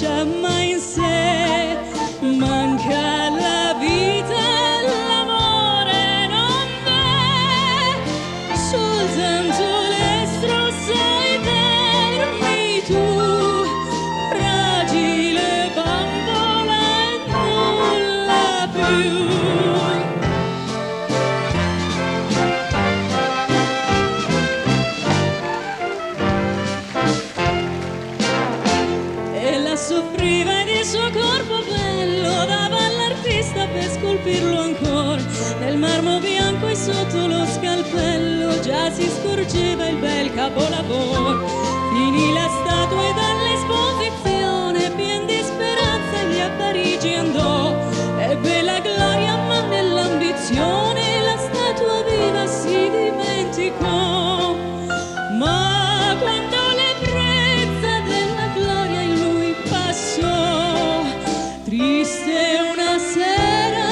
braccia, ma in sé manca la vita, l'amore non v'è. Soltanto l'estro sai darmi tu, fragile bambola e nulla più. Ella soffriva ed il suo corpo bello dava all'artista per scolpirlo ancora. Nel marmo bianco e sotto lo scalpello già si scorgeva il bel capolavoro. Finì la statua e dall'esposizione pien di speranza egli a Parigi andò. Ebbe la gloria ma nell'ambizione la statua viva si dimenticò. Ma quando l'ebbrezza della gloria in lui passò, triste una sera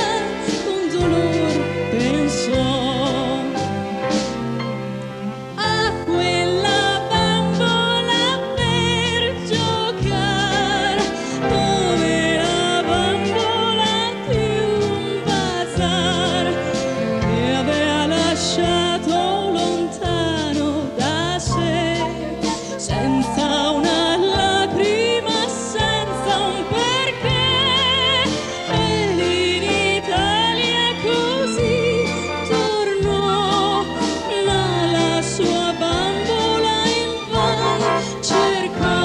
con dolor pensò a quella bambola per giocar, come la bambola di un bazar che aveva lasciato lontano da sé, senza una lacrima, senza un perché. Ed in Italia così tornò, ma la sua bambola invan cercò.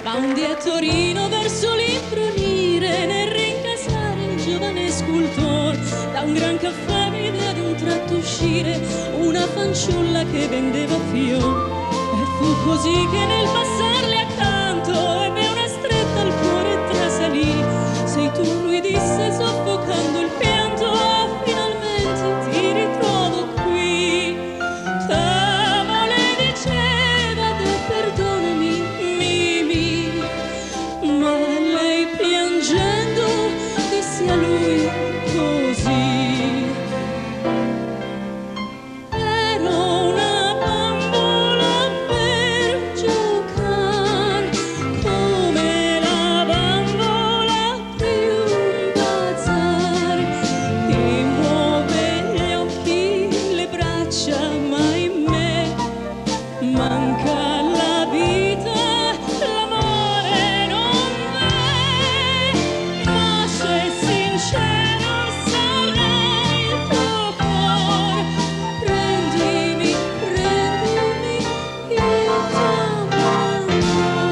Ma un dì a Torino verso l'imbrunire nel rincasare il giovane scultor da un gran caffè vide ad un tratto uscire una fanciulla che vendeva fior. E fu così che nel passarle accanto ebbe una stretta al cuore e trasalì. Sei tu, lui disse soffocando il pianto, ah, finalmente ti ritrovo qui. T'amo, le diceva, deh, perdonami, Mimì. Ma lei piangendo disse a lui così: Ero una bambola per giocar, come la bambola di un bazar, che muove gli occhi, le braccia, ma in me manca la vita, l'amore non v'è. Ma se sincero sarà il tuo cuor, prendimi, prendimi, io t'amo ancora.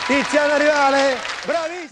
Tiziana Rivale, bravissima!